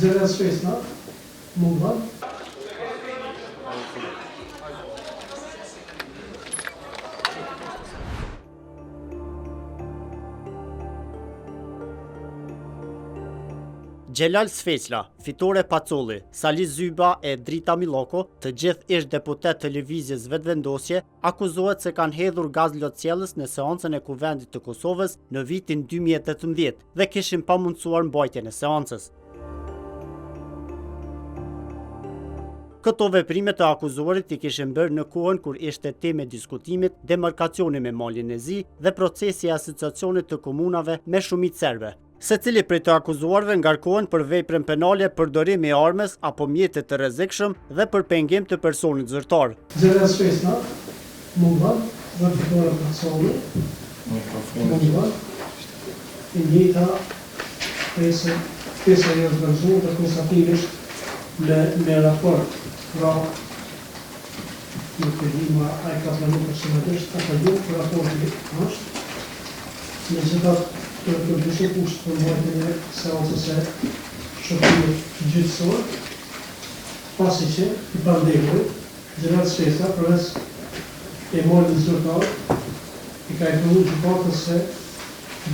Xhelal Sveçla, mungon. Xhelal Sveçla, Fitore Pacolli, Sali Zyba e Drita Milloku, të gjithë ish-deputetë të Lëvizjes Vetëvendosje, akuzohet se kanë hedhur gaz lotsjellës në seancën e Kuvendit të Kosovës në vitin 2018 dhe kishin pamundësuar mbajtjen e seancës. Këto veprime të akuzuarit i kishin bërë në kohën kur ishte temë e diskutimit demarkacioni me Malin e Zi dhe procesi i asociacionit të komunave me shumicë serbe. Secili prej të akuzuarve ngarkohen për veprën penale përdorim i armës apo mjetit të rrezikshëm dhe për pengim të personit zyrtar. Xhelal Sveçla, mungon dhe Fitore Pacolli, mungon, e njëjta ftesë, ftesa i është dorëzuar dhe konstatimisht me me raport, pra nuk e di ma a e ka pranu personalisht apo jo, por raporti është. Megjithatë, kjo i përmbushë kushtet për mbajtjen e seancës së shqyrtimit gjyqësor, pasi që i pandehuri, Xhelal Sveçla, përmes e-mailit zyrtar, i ka informuar gjykatën se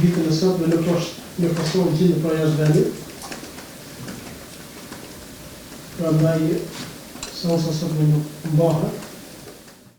ditën e sotme nuk është në Kosovë, gjendet pra jashtë vendit, prandaj seanca e sotme nuk mbahet.